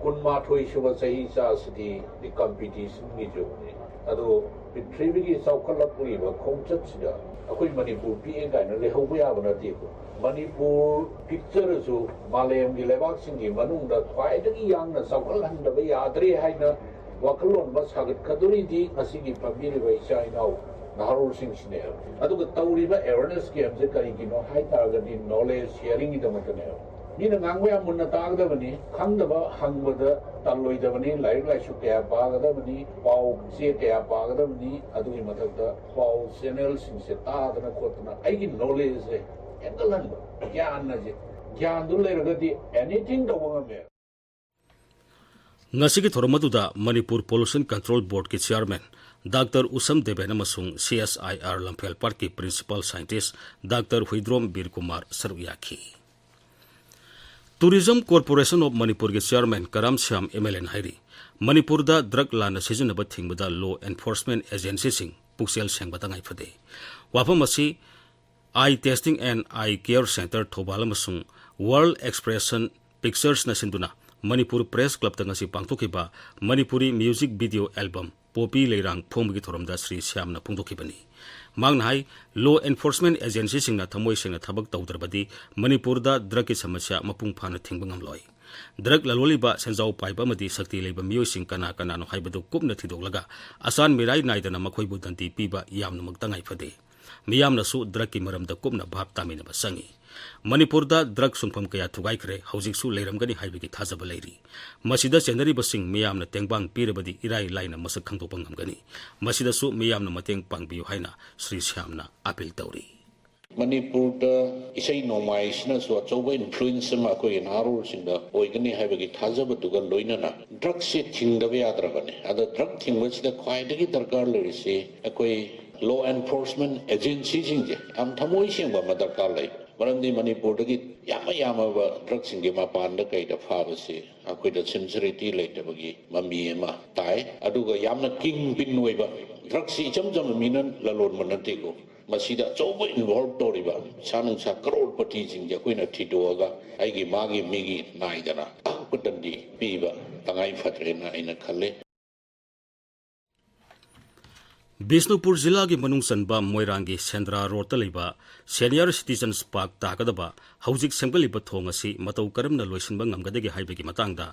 ꯀꯨꯟꯃꯥꯊꯣꯏ ꯁꯨꯕ ꯆꯍꯤ ꯆꯥꯁꯤꯗꯤ ꯀꯝꯄꯤꯇꯤꯁꯟꯒꯤ ꯖꯨꯒꯅꯤ꯫ ꯑꯗꯣ ꯄ꯭ꯔꯤꯊꯤꯕꯤꯒꯤ ꯆꯥꯎꯈꯠꯂꯛꯂꯤꯕ ꯈꯣꯡꯆꯠꯁꯤꯗ ꯑꯩꯈꯣꯏ ꯃꯅꯤꯄꯨꯔ ꯄꯤꯛꯑꯦ ꯀꯥꯏꯅ ꯂꯩꯍꯧꯕ ꯌꯥꯕ ꯅꯠꯇꯦꯀꯣ꯫ ꯃꯅꯤꯄꯨꯔ ꯄꯤꯛꯆꯔꯁꯨ ꯃꯥꯂꯦꯝꯒꯤ ꯂꯩꯕꯥꯛꯁꯤꯡꯒꯤ ꯃꯅꯨꯡꯗ ꯈ꯭ꯋꯥꯏꯗꯒꯤ ꯌꯥꯡꯅ ꯆꯥꯎꯈꯠꯍꯟꯗꯕ ꯌꯥꯗ꯭ꯔꯦ ꯍꯥꯏꯅ ꯋꯥꯈꯜꯂꯣꯟ ꯑꯃ ꯁꯥꯒꯠꯀꯗꯣꯔꯤꯗꯤ ꯉꯁꯤꯒꯤ ꯐꯝꯕꯤꯔꯤꯕ ꯏꯆꯥ ꯏꯅꯥꯎ ꯅꯍꯥꯔꯣꯜꯁꯤꯡꯁꯤꯅꯦꯕ꯫ ꯑꯗꯨꯒ ꯇꯧꯔꯤꯕ ꯑꯦꯋꯦꯔꯅꯦꯁ ꯀꯦꯝꯁꯦ ꯀꯔꯤꯒꯤꯅꯣ ꯍꯥꯏ ꯇꯥꯔꯒꯗꯤ ꯅꯣꯂꯦꯖ ꯁꯤꯌꯔꯤꯡꯒꯤꯗꯃꯛꯇꯅꯦꯕ꯫ ꯃꯤꯅ ꯉꯥꯡꯕ ꯌꯥꯝ ꯃꯨꯟꯅ ꯇꯥꯒꯗꯕꯅꯤ, ꯈꯪꯗꯕ ꯍꯪꯕꯗ ꯇꯜꯂꯣꯏꯗꯕꯅꯤ, ꯂꯥꯏꯔꯤꯛ ꯂꯥꯏꯁꯨ ꯀꯌꯥ ꯄꯥꯒꯗꯕꯅꯤ, ꯄꯥꯎ ꯆꯦ ꯀꯌꯥ ꯄꯥꯒꯗꯕꯅꯤ, ꯑꯗꯨꯒꯤ ꯃꯊꯛꯇ ꯄꯥꯎ ꯆꯦꯅꯦꯜꯁꯤꯡꯁꯦ ꯇꯥꯗꯅ ꯈꯣꯠꯇꯅ ꯑꯩꯒꯤ ꯅꯣꯂꯦꯖꯁꯦ ꯍꯦꯟꯒꯠꯍꯟꯕ, ꯒ꯭ꯌꯥꯟ ꯑꯁꯦ, ꯒ꯭ꯌꯥꯟꯗꯨ ꯂꯩꯔꯒꯗꯤ ꯑꯦꯅꯤꯊꯤꯡ ꯇꯧꯕ ꯉꯝꯃꯦ꯫ ꯉꯁꯤꯒꯤ ꯊꯧꯔꯝ ꯑꯗꯨꯗ ꯃꯅꯤꯄꯨꯔ ꯄꯣꯂꯨꯁꯟ ꯀꯟꯇ꯭ꯔꯣꯜ ꯕꯣꯔꯗꯀꯤ ꯆꯤꯌꯥꯔꯃꯦꯟ ꯗꯥꯛꯇꯔ ꯎꯁꯝ ꯗꯦꯕꯦꯟ ꯑꯃꯁꯨꯡ ꯁꯤ ꯑꯦꯁ ꯑꯥꯏ ꯑꯥꯔ ꯂꯝꯐꯦꯜ ꯄꯥꯠꯀꯤ principal scientist doctor Huidrom Bir Kumar ꯁꯔꯨꯛ ꯌꯥꯈꯤ꯫ Tourism Corporation of ꯃꯅꯤꯄꯨꯔꯒꯤ chairman Karam Shyam M L ꯑꯦꯅ ꯍꯥꯏꯔꯤ, ꯃꯅꯤꯄꯨꯔꯗ ꯗ꯭ꯔꯒ ꯂꯥꯟꯅ ꯁꯤꯖꯤꯟꯅꯕ ꯊꯤꯡꯕꯗ ꯂꯣ ꯑꯦꯟꯐꯣꯔꯁꯃꯦꯟ ꯑꯦꯖꯦꯟꯁꯤꯁꯤꯡ ꯄꯨꯛꯆꯦꯜ ꯁꯦꯡꯕ ꯇꯉꯥꯏ ꯐꯗꯦ꯫ ꯋꯥꯐꯝ ꯑꯁꯤ Eye Testing and Eye Care Center Thoubal ꯑꯃꯁꯨꯡ World Expression Picturesꯅ ꯁꯤꯟꯗꯨꯅ ꯃꯅꯤꯄꯨꯔ ꯄ꯭ꯔꯦꯁ ꯀ꯭ꯂꯕꯇ ꯉꯁꯤ ꯄꯥꯡꯊꯣꯛꯈꯤꯕ ꯃꯅꯤꯄꯨꯔꯤ ꯃ꯭ꯌꯨꯖꯤꯛ ꯚꯤꯗꯤꯑꯣ ꯑꯦꯜꯕꯝ ꯄꯣꯄꯤ ꯂꯩꯔꯥꯡ ꯐꯣꯡꯕꯒꯤ ꯊꯧꯔꯝꯗ ꯁ꯭ꯔꯤ ꯁ꯭ꯌꯥꯝꯅ ꯐꯣꯡꯗꯣꯛꯈꯤꯕꯅꯤ꯫ ꯃꯍꯥꯛꯅ ꯍꯥꯏ, ꯂꯣ ꯑꯦꯟꯐꯣꯔꯁꯃꯦꯟ ꯑꯦꯖꯦꯟꯁꯤꯁꯤꯡꯅ ꯊꯃꯣꯏ ꯁꯦꯡꯅ ꯊꯕꯛ ꯇꯧꯗ꯭ꯔꯕꯗꯤ ꯃꯅꯤꯄꯨꯔꯗ ꯗ꯭ꯔꯒꯀꯤ ꯁꯃꯁ꯭ꯌꯥ ꯃꯄꯨꯡ ꯐꯥꯅ ꯊꯤꯡꯕ ꯉꯝꯂꯣꯏ꯫ ꯗ꯭ꯔꯒ ꯂꯂꯣꯜꯂꯤꯕ, ꯁꯦꯟꯖꯥꯎ ꯄꯥꯏꯕ ꯑꯃꯗꯤ ꯁꯛꯇꯤ ꯂꯩꯕ ꯃꯤꯑꯣꯏꯁꯤꯡ ꯀꯅꯥ ꯀꯅꯥꯅꯣ ꯍꯥꯏꯕꯗꯨ ꯀꯨꯞꯅ ꯊꯤꯗꯣꯛꯂꯒ ꯑꯆꯥꯟ ꯃꯤꯔꯥꯏ ꯅꯥꯏꯗꯅ ꯃꯈꯣꯏꯕꯨ ꯗꯟꯗꯤ ꯄꯤꯕ ꯌꯥꯝꯅꯃꯛ ꯇꯉꯥꯏ ꯐꯗꯦ꯫ ꯃꯤꯌꯥꯝꯅꯁꯨ ꯗ꯭ꯔꯒꯀꯤ ꯃꯔꯝꯗ ꯀꯨꯞꯅ ꯚꯥꯞ ꯇꯥꯃꯤꯟꯅꯕ ꯆꯪꯏ꯫ ꯃꯅꯤꯄꯨꯔꯗ ꯗ꯭ꯔꯒ ꯁꯨꯡꯐꯝ ꯀꯌꯥ ꯊꯨꯒꯥꯏꯈ꯭ꯔꯦ, ꯍꯧꯖꯤꯛꯁꯨ ꯂꯩꯔꯝꯒꯅꯤ ꯍꯥꯏꯕꯒꯤ ꯊꯥꯖꯕ ꯂꯩꯔꯤ꯫ ꯃꯁꯤꯗ ꯆꯦꯟꯅꯔꯤꯕꯁꯤꯡ ꯃꯤꯌꯥꯝꯅ ꯇꯦꯡꯕꯥꯡ ꯄꯤꯔꯕꯗꯤ ꯏꯔꯥꯏ ꯂꯥꯏꯅ ꯃꯁꯛ ꯈꯪꯗꯣꯛꯄ ꯉꯝꯒꯅꯤ꯫ ꯃꯁꯤꯗꯁꯨ ꯃꯤꯌꯥꯝꯅ ꯃꯇꯦꯡ ꯄꯥꯡꯕꯤꯌꯨ ꯍꯥꯏꯅ ꯁ꯭ꯔꯤ ꯁ꯭ꯌꯥꯝꯅ ꯑꯥꯄꯤꯜ ꯇꯧꯔꯤ꯫ ꯃꯅꯤꯄꯨꯔꯗ ꯏꯁꯩ ꯅꯣꯡꯃꯥꯏꯁꯤꯅꯁꯨ ꯑꯆꯧꯕ ꯏꯟꯐ꯭ꯂꯨꯌꯦꯟꯁ ꯑꯃ ꯑꯩꯈꯣꯏꯒꯤ ꯅꯍꯥꯔꯣꯜꯁꯤꯡꯗ ꯑꯣꯏꯒꯅꯤ ꯍꯥꯏꯕꯒꯤ ꯊꯥꯖꯕꯗꯨꯒ ꯂꯣꯏꯅꯅ ꯗ꯭ꯔꯒꯁꯦ ꯊꯤꯡꯗꯕ ꯌꯥꯗ꯭ꯔꯕꯅꯤ꯫ ꯑꯗ ꯗ꯭ꯔꯒ ꯊꯤꯡꯕꯁꯤꯗ ꯈ꯭ꯋꯥꯏꯗꯒꯤ ꯗꯔꯀꯥꯔ ꯂꯩꯔꯤꯁꯤ ꯑꯩꯈꯣꯏ ꯂꯣ ꯑꯦꯟꯐꯣꯔꯁꯃꯦꯟ ꯑꯦꯖꯦꯟꯁꯤꯁꯤꯡꯁꯦ ꯌꯥꯝ ꯊꯃꯣꯏ ꯁꯦꯡꯕ ꯑꯃ ꯗꯔꯀꯥꯔ ꯂꯩ꯫ ꯃꯔꯝꯗꯤ ꯃꯅꯤꯄꯨꯔꯗꯒꯤ ꯌꯥꯝꯃ ꯌꯥꯝꯃꯕ ꯗ꯭ꯔꯒꯁꯤꯡꯒꯤ ꯃꯄꯥꯟꯗ ꯀꯩꯗ ꯐꯥꯕꯁꯤ ꯑꯩꯈꯣꯏꯗ ꯁꯤꯟꯁꯤꯔꯤꯇꯤ ꯂꯩꯇꯕꯒꯤ ꯃꯃꯤ ꯑꯃ ꯇꯥꯏ꯫ ꯑꯗꯨꯒ ꯌꯥꯝꯅ ꯀꯤꯡ ꯄꯤꯟ ꯑꯣꯏꯕ, ꯗ꯭ꯔꯒꯁꯤ ꯏꯆꯝ ꯆꯝꯕ ꯃꯤꯅ ꯂꯂꯣꯟꯕ ꯅꯠꯇꯦꯀꯣ, ꯃꯁꯤꯗ ꯑꯆꯧꯕ ꯏꯟꯚꯣꯜꯕ ꯇꯧꯔꯤꯕ ꯄꯩꯁꯥ ꯅꯨꯡꯁꯥ ꯀꯔꯣꯔꯄꯇꯤꯁꯤꯡꯁꯦ ꯑꯩꯈꯣꯏꯅ ꯊꯤꯗꯣꯛꯑꯒ ꯑꯩꯒꯤ ꯃꯥꯒꯤ ꯃꯤꯒꯤ ꯅꯥꯏꯗꯅ ꯑꯀꯨꯞꯄ ꯗꯟꯗꯤ ꯄꯤꯕ ꯇꯉꯥꯏ ꯐꯗ꯭ꯔꯦꯅ ꯑꯩꯅ ꯈꯜꯂꯦ꯫ ꯕꯤꯁꯅꯨꯄꯨꯔ ꯖꯤꯂꯥꯒꯤ ꯃꯅꯨꯡ ꯆꯟꯕ ꯃꯣꯏꯔꯥꯡꯒꯤ ꯁꯦꯟꯗ꯭ꯔꯥ ꯔꯣꯗꯇ ꯂꯩꯕ ꯁꯦꯅꯤꯌꯔ ꯁꯤꯇꯤꯖꯟꯁ ꯄꯥꯔꯛ ꯇꯥꯒꯗꯕ ꯍꯧꯖꯤꯛ ꯁꯦꯝꯒꯠꯂꯤꯕ ꯊꯣꯡ ꯑꯁꯤ ꯃꯇꯧ ꯀꯔꯝꯅ ꯂꯣꯏꯁꯤꯟꯕ ꯉꯝꯒꯗꯒꯦ ꯍꯥꯏꯕꯒꯤ ꯃꯇꯥꯡꯗ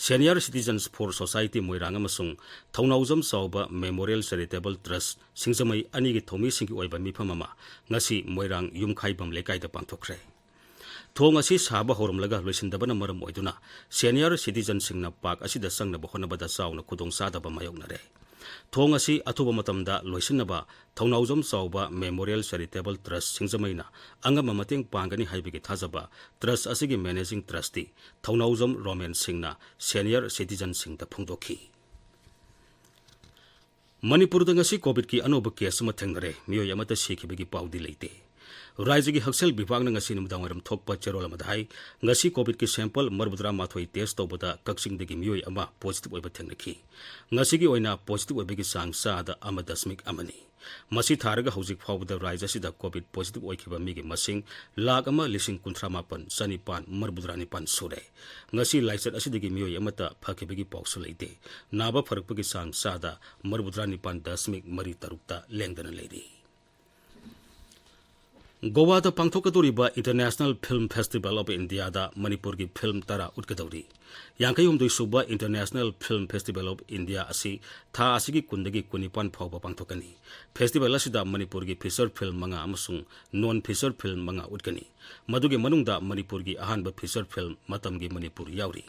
Senior Citizens for Society ꯃꯣꯏꯔꯥꯡ ꯑꯃꯁꯨꯡ ꯊꯧꯅꯥꯎꯖꯝ ꯆꯥꯎꯕ ꯃꯦꯃꯣꯔꯤꯌꯦꯜ ꯆꯦꯔꯤꯇꯦꯕꯜ ꯇ꯭ꯔꯁ ꯁꯤꯡꯖꯃꯩ ꯑꯅꯤꯒꯤ ꯊꯧꯃꯤꯁꯤꯡꯒꯤ ꯑꯣꯏꯕ ꯃꯤꯐꯝ ꯑꯃ ꯉꯁꯤ ꯃꯣꯏꯔꯥꯡ ꯌꯨꯝꯈꯥꯏꯕꯝ ꯂꯩꯀꯥꯏꯗ ꯄꯥꯡꯊꯣꯛꯈ꯭ꯔꯦ꯫ ꯊꯣꯡ ꯑꯁꯤ ꯁꯥꯕ ꯍꯧꯔꯝꯂꯒ ꯂꯣꯏꯁꯤꯟꯗꯕꯅ ꯃꯔꯝ ꯑꯣꯏꯗꯨꯅ ꯁꯦꯅꯤꯌꯔ ꯁꯤꯇꯤꯖꯟꯁꯤꯡꯅ ꯄꯥꯔꯛ ꯑꯁꯤꯗ ꯆꯪꯅꯕ ꯍꯣꯠꯅꯕꯗ ꯆꯥꯎꯅ ꯈꯨꯗꯣꯡꯆꯥꯗꯕ ꯃꯥꯌꯣꯛꯅꯔꯦ꯫ ꯊꯣꯡ ꯑꯁꯤ ꯑꯊꯨꯕ ꯃꯇꯝꯗ ꯂꯣꯏꯁꯤꯟꯅꯕ ꯊꯧꯅꯥꯎꯖꯝ ꯆꯥꯎꯕ ꯃꯦꯃꯣꯔꯤꯌꯦꯜ ꯆꯦꯔꯤꯇꯦꯕꯜ ꯇ꯭ꯔꯁ ꯁꯤꯡꯖꯃꯩꯅ ꯑꯉꯝꯕ ꯃꯇꯦꯡ ꯄꯥꯡꯒꯅꯤ ꯍꯥꯏꯕꯒꯤ ꯊꯥꯖꯕ ꯇ꯭ꯔꯁ ꯑꯁꯤꯒꯤ ꯃꯦꯅꯦꯖꯤꯡ ꯇ꯭ꯔꯁꯇꯤ ꯊꯧꯅꯥꯎꯖꯝ ꯔꯣꯃꯦꯟ ꯁꯤꯡꯅ ꯁꯦꯅꯤꯌꯔ ꯁꯤꯇꯤꯖꯟꯁꯤꯡꯗ ꯐꯣꯡꯗꯣꯛꯈꯤ꯫ ꯃꯅꯤꯄꯨꯔꯗ ꯉꯁꯤ ꯀꯣꯚꯤꯗꯀꯤ ꯑꯅꯧꯕ ꯀꯦꯁ ꯑꯃ ꯊꯦꯡꯅꯔꯦ꯫ ꯃꯤꯑꯣꯏ ꯑꯃꯠꯇ ꯁꯤꯈꯤꯕꯒꯤ ꯄꯥꯎꯗꯤ ꯂꯩꯇꯦ꯫ ꯔꯥꯖ꯭ꯌꯒꯤ ꯍꯛꯁꯦꯜ ꯕꯤꯚꯥꯒꯅ ꯉꯁꯤ ꯅꯨꯃꯤꯗꯥꯡꯋꯥꯏꯔꯝ ꯊꯣꯛꯄ ꯆꯦꯔꯣꯜ ꯑꯃꯗ ꯍꯥꯏ, ꯉꯁꯤ ꯀꯣꯚꯤꯗꯀꯤ ꯁꯦꯝꯄꯜ ꯃꯔꯤꯐꯨꯇꯔꯥꯃꯥꯊꯣꯏ ꯇꯦꯁ ꯇꯧꯕꯗ ꯀꯛꯆꯤꯡꯗꯒꯤ ꯃꯤꯑꯣꯏ ꯑꯃ ꯄꯣꯖꯤꯇꯤꯚ ꯑꯣꯏꯕ ꯊꯦꯡꯅꯈꯤ꯫ ꯉꯁꯤꯒꯤ ꯑꯣꯏꯅ ꯄꯣꯖꯤꯇꯤꯚ ꯑꯣꯏꯕꯒꯤ ꯆꯥꯡ ꯆꯥꯗ ꯑꯃ ꯗꯁꯃꯤꯛ ꯑꯃꯅꯤ꯫ ꯃꯁꯤ ꯊꯥꯔꯒ ꯍꯧꯖꯤꯛ ꯐꯥꯎꯕꯗ ꯔꯥꯖ꯭ꯌ ꯑꯁꯤꯗ ꯀꯣꯚꯤꯗ ꯄꯣꯖꯤꯇꯤꯚ ꯑꯣꯏꯈꯤꯕ ꯃꯤꯒꯤ ꯃꯁꯤꯡ ꯂꯥꯈ ꯑꯃ ꯂꯤꯁꯤꯡ ꯀꯨꯟꯊ꯭ꯔꯥ ꯃꯥꯄꯟ ꯆꯅꯤꯄꯥꯟ ꯃꯔꯤꯐꯨꯇꯔꯥ ꯅꯤꯄꯥꯟ ꯁꯨꯔꯦ꯫ ꯉꯁꯤ ꯂꯥꯏꯆꯠ ꯑꯁꯤꯗꯒꯤ ꯃꯤꯑꯣꯏ ꯑꯃꯠꯇ ꯐꯈꯤꯕꯒꯤ ꯄꯥꯎꯁꯨ ꯂꯩꯇꯦ꯫ ꯅꯥꯕ ꯐꯔꯛꯄꯒꯤ ꯆꯥꯡ ꯆꯥꯗ ꯃꯔꯤꯐꯨꯇꯔꯥ ꯅꯤꯄꯥꯟ ꯗꯁꯃꯤꯛ ꯃꯔꯤ ꯇꯔꯨꯛꯇ ꯂꯦꯡꯗꯅ ꯂꯩꯔꯤ꯫ ꯒꯣꯋꯥꯗ ꯄꯥꯡꯊꯣꯛꯀꯗꯧꯔꯤꯕ International Film Festival of Indiaꯗ ꯃꯅꯤꯄꯨꯔꯒꯤ film ꯇꯔꯥ ꯎꯠꯀꯗꯧꯔꯤ꯫ ꯌꯥꯡꯈꯩ ꯍꯨꯝꯗꯣꯏ ꯁꯨꯕ International Film Festival of India ꯑꯁꯤ ꯊꯥ ꯑꯁꯤꯒꯤ ꯀꯨꯟꯗꯒꯤ ꯀꯨꯟꯅꯤꯄꯥꯟ ꯐꯥꯎꯕ ꯄꯥꯡꯊꯣꯛꯀꯅꯤ꯫ Festival ꯑꯁꯤꯗ ꯃꯅꯤꯄꯨꯔꯒꯤ feature film ꯃꯉꯥ ꯑꯃꯁꯨꯡ non feature film ꯃꯉꯥ ꯎꯠꯀꯅꯤ꯫ ꯃꯗꯨꯒꯤ ꯃꯅꯨꯡꯗ ꯃꯅꯤꯄꯨꯔꯒꯤ ꯑꯍꯥꯟꯕ feature film ꯃꯇꯝꯒꯤ ꯃꯅꯤꯄꯨꯔ ꯌꯥꯎꯔꯤ꯫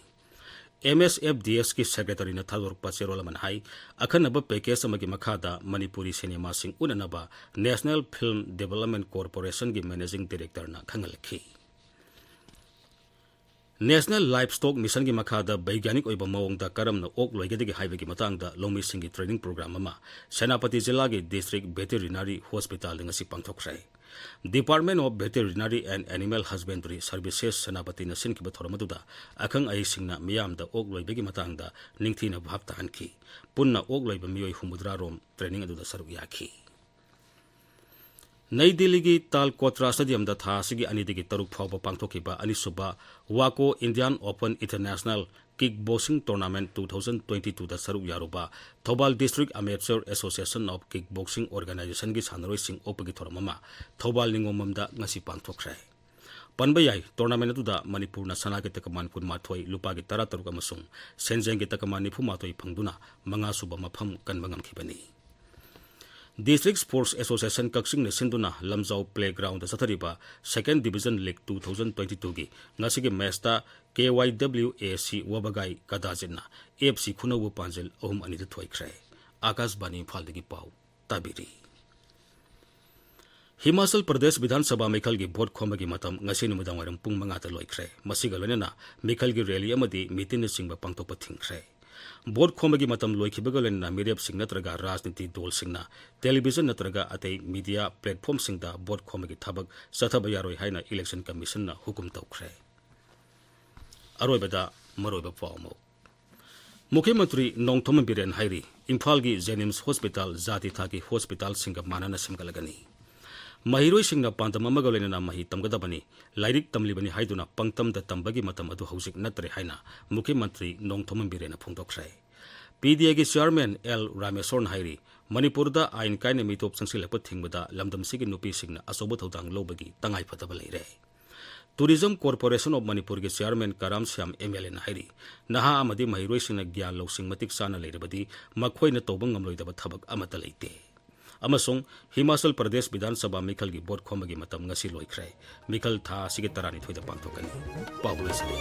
ꯑꯦꯝ ꯑꯦꯁ ꯑꯦꯐ ꯗꯤ ꯑꯦꯁꯀꯤ secretaryꯅ ꯊꯥꯗꯣꯔꯛꯄ ꯆꯦꯔꯣꯜ ꯑꯃꯅ ꯍꯥꯏ, ꯑꯈꯟꯅꯕ package ꯑꯃꯒꯤ ꯃꯈꯥꯗ Manipuri ꯁꯤꯅꯦꯃꯥꯁꯤꯡ ꯎꯠꯅꯅꯕ National Film Development Corporationꯒꯤ managing directorꯅ ꯈꯪꯍꯜꯂꯛꯈꯤ꯫ National Livestock Missionꯒꯤ ꯃꯈꯥꯗ ꯕꯩꯒ꯭ꯌꯥꯅꯤꯛ ꯑꯣꯏꯕ ꯃꯑꯣꯡꯗ ꯀꯔꯝꯅ ꯑꯣꯛ ꯂꯣꯏꯒꯗꯒꯦ ꯍꯥꯏꯕꯒꯤ ꯃꯇꯥꯡꯗ ꯂꯧꯃꯤꯁꯤꯡꯒꯤ training program ꯑꯃ ꯁꯦꯅꯥꯄꯇꯤ ꯖꯤꯂꯥꯒꯤ District Veterinary Hospitalꯗ ꯉꯁꯤ ꯄꯥꯡꯊꯣꯛꯈ꯭ꯔꯦ꯫ Department of Veterinary and Animal Husbandry Services ꯁꯦꯅꯥꯄꯇꯤꯅ ꯁꯤꯟꯈꯤꯕ ꯊꯧꯔꯝ ꯑꯗꯨꯗ ꯑꯈꯪ ꯑꯍꯩꯁꯤꯡꯅ ꯃꯤꯌꯥꯝꯗ ꯑꯣꯛ ꯂꯣꯏꯕꯒꯤ ꯃꯇꯥꯡꯗ ꯅꯤꯡꯊꯤꯅ ꯚꯥꯞ ꯇꯥꯍꯟꯈꯤ꯫ ꯄꯨꯟꯅ ꯑꯣꯛ ꯂꯣꯏꯕ ꯃꯤꯑꯣꯏ ꯍꯨꯝꯐꯨꯇꯔꯥ ꯔꯣꯝ training ꯑꯗꯨꯗ ꯁꯔꯨꯛ ꯌꯥꯈꯤ꯫ ꯅꯩ ꯗꯤꯜꯂꯤꯒꯤ ꯇꯥꯜ ꯀꯣꯇ꯭ꯔꯥ Stadiumꯗ ꯊꯥ ꯑꯁꯤꯒꯤ ꯑꯅꯤꯗꯒꯤ ꯇꯔꯨꯛ ꯐꯥꯎꯕ ꯄꯥꯡꯊꯣꯛꯈꯤꯕ ꯑꯅꯤꯁꯨꯕ WACO Indian Open International Kick Boxing Tournament two thousand twenty twoꯗ ꯁꯔꯨꯛ ꯌꯥꯔꯨꯕ Thoubal District Amateur Association of Kick Boxing Organizationꯒꯤ ꯁꯥꯟꯅꯔꯣꯏꯁꯤꯡ ꯑꯣꯛꯄꯒꯤ ꯊꯧꯔꯝ ꯑꯃ ꯊꯧꯕꯥꯜ ꯅꯤꯉꯣꯝꯕꯝꯗ ꯉꯁꯤ ꯄꯥꯡꯊꯣꯛꯈ꯭ꯔꯦ꯫ ꯄꯟꯕ ꯌꯥꯏ, tournament ꯑꯗꯨꯗ ꯃꯅꯤꯄꯨꯔꯅ ꯁꯅꯥꯒꯤ ꯇꯀꯃꯥꯟ ꯀꯨꯟꯃꯥꯊꯣꯏ, ꯂꯨꯄꯥꯒꯤ ꯇꯔꯥꯇꯔꯨꯛ ꯑꯃꯁꯨꯡ ꯁꯦꯟꯖꯦꯡꯒꯤ ꯇꯀꯃꯥꯟ ꯅꯤꯐꯨꯃꯥꯊꯣꯏ ꯐꯪꯗꯨꯅ ꯃꯉꯥꯁꯨꯕ ꯃꯐꯝ ꯀꯟꯕ ꯉꯝꯈꯤꯕꯅꯤ꯫ District Sports Association ꯀꯛꯆꯤꯡꯅ ꯁꯤꯟꯗꯨꯅ ꯂꯝꯖꯥꯎ Playgroundꯗ ꯆꯠꯊꯔꯤꯕ Second Division League two thousand twenty twoꯒꯤ ꯉꯁꯤꯒꯤ matchꯇ K Y W A C ꯋꯥꯕꯒꯥꯏ ꯀꯗꯥꯖꯤꯠꯅ F C ꯈꯨꯅꯧꯕ ꯄꯥꯟꯖꯤꯜ ꯑꯍꯨꯝ ꯑꯅꯤꯗ ꯊꯣꯏꯈ꯭ꯔꯦ꯫ ꯑꯥꯀꯥꯁꯕꯥꯅꯤ ꯏꯝꯐꯥꯜꯗꯒꯤ ꯄꯥꯎ ꯇꯥꯕꯤꯔꯤ꯫ ꯍꯤꯃꯥꯆꯜ ꯄ꯭ꯔꯗꯦꯁ ꯕꯤꯙꯥꯟ ꯁꯚꯥ ꯃꯤꯈꯜꯒꯤ vote ꯈꯣꯝꯕꯒꯤ ꯃꯇꯝ ꯉꯁꯤ ꯅꯨꯃꯤꯗꯥꯡꯋꯥꯏꯔꯝ ꯄꯨꯡ ꯃꯉꯥꯗ ꯂꯣꯏꯈ꯭ꯔꯦ꯫ ꯃꯁꯤꯒ ꯂꯣꯏꯅꯅ ꯃꯤꯈꯜꯒꯤ rally ꯑꯃꯗꯤ meetingꯅꯆꯤꯡꯕ ꯄꯥꯡꯊꯣꯛꯄ ꯊꯤꯡꯈ꯭ꯔꯦ꯫ Vote ꯈꯣꯝꯕꯒꯤ ꯃꯇꯝ ꯂꯣꯏꯈꯤꯕꯒ ꯂꯣꯏꯅꯅ ꯃꯤꯔꯦꯞꯁꯤꯡ ꯅꯠꯇ꯭ꯔꯒ ꯔꯥꯖꯅꯤꯇꯤ ꯗꯜꯁꯤꯡꯅ television ꯅꯠꯇ꯭ꯔꯒ ꯑꯇꯩ media platformꯁꯤꯡꯗ vote ꯈꯣꯝꯕꯒꯤ ꯊꯕꯛ ꯆꯠꯊꯕ ꯌꯥꯔꯣꯏ ꯍꯥꯏꯅ Election Commissionꯅ ꯍꯨꯀꯨꯝ ꯇꯧꯈ꯭ꯔꯦ꯫ ꯑꯔꯣꯏꯕꯗ ꯃꯔꯨꯑꯣꯏꯕ ꯄꯥꯎ ꯑꯃꯨꯛ꯫ ꯃꯨꯈ꯭ꯌ ꯃꯟꯇ꯭ꯔꯤ ꯅꯣꯡꯊꯣꯝꯕꯝ ꯕꯤꯔꯦꯟ ꯍꯥꯏꯔꯤ, ꯏꯝꯐꯥꯜꯒꯤ JNIMS hospital ꯖꯥꯇꯤ ꯊꯥꯒꯤ hospitalꯁꯤꯡꯒ ꯃꯥꯟꯅꯅ ꯁꯦꯝꯒꯠꯂꯒꯅꯤ꯫ ꯃꯍꯩꯔꯣꯏꯁꯤꯡꯅ ꯄꯥꯟꯗꯝ ꯑꯃꯒ ꯂꯣꯏꯅꯅ ꯃꯍꯩ ꯇꯝꯒꯗꯕꯅꯤ, ꯂꯥꯏꯔꯤꯛ ꯇꯝꯂꯤꯕꯅꯤ ꯍꯥꯏꯗꯨꯅ ꯄꯪꯇꯝꯗ ꯇꯝꯕꯒꯤ ꯃꯇꯝ ꯑꯗꯨ ꯍꯧꯖꯤꯛ ꯅꯠꯇ꯭ꯔꯦ ꯍꯥꯏꯅ ꯃꯨꯈ꯭ꯌ ꯃꯟꯇ꯭ꯔꯤ ꯅꯣꯡꯊꯣꯝꯕꯝ ꯕꯤꯔꯦꯟꯅ ꯐꯣꯡꯗꯣꯛꯈ꯭ꯔꯦ꯫ PDAꯒꯤ chairman L ꯔꯥꯃꯦꯁꯣꯔꯅ ꯍꯥꯏꯔꯤ, ꯃꯅꯤꯄꯨꯔꯗ ꯑꯥꯏꯟ ꯀꯥꯏꯅ ꯃꯤꯇꯣꯞ ꯆꯪꯁꯤꯜꯂꯛꯄ ꯊꯤꯡꯕꯗ ꯂꯝꯗꯝꯁꯤꯒꯤ ꯅꯨꯄꯤꯁꯤꯡꯅ ꯑꯆꯧꯕ ꯊꯧꯗꯥꯡ ꯂꯧꯕꯒꯤ ꯇꯉꯥꯏꯐꯗꯕ ꯂꯩꯔꯦ꯫ Tourism Corporation of ꯃꯅꯤꯄꯨꯔꯒꯤ chairman ꯀꯔꯥꯝ ꯁ꯭ꯌꯥꯝ MLAꯅ ꯍꯥꯏꯔꯤ, ꯅꯍꯥ ꯑꯃꯗꯤ ꯃꯍꯩꯔꯣꯏꯁꯤꯡꯅ ꯒ꯭ꯌꯥꯟ ꯂꯧꯁꯤꯡ ꯃꯇꯤꯛ ꯆꯥꯅ ꯂꯩꯔꯕꯗꯤ ꯃꯈꯣꯏꯅ ꯇꯧꯕ ꯉꯝꯂꯣꯏꯗꯕ ꯊꯕꯛ ꯑꯃꯠꯇ ꯂꯩꯇꯦ꯫ ꯑꯃꯁꯨꯡ ꯍꯤꯃꯥꯆꯜ ꯄ꯭ꯔꯗꯦꯁ ꯕꯤꯙꯥꯟ ꯁꯚꯥ ꯃꯤꯈꯜꯒꯤ ꯚꯣꯠ ꯈꯣꯝꯕꯒꯤ ꯃꯇꯝ ꯉꯁꯤ ꯂꯣꯏꯈ꯭ꯔꯦ꯫ ꯃꯤꯈꯜ ꯊꯥ ꯑꯁꯤꯒꯤ ꯇꯔꯥꯅꯤꯊꯣꯏꯗ ꯄꯥꯡꯊꯣꯛꯀꯅꯤ꯫ ꯄꯥꯎ ꯂꯣꯏꯁꯤꯜꯂꯦ꯫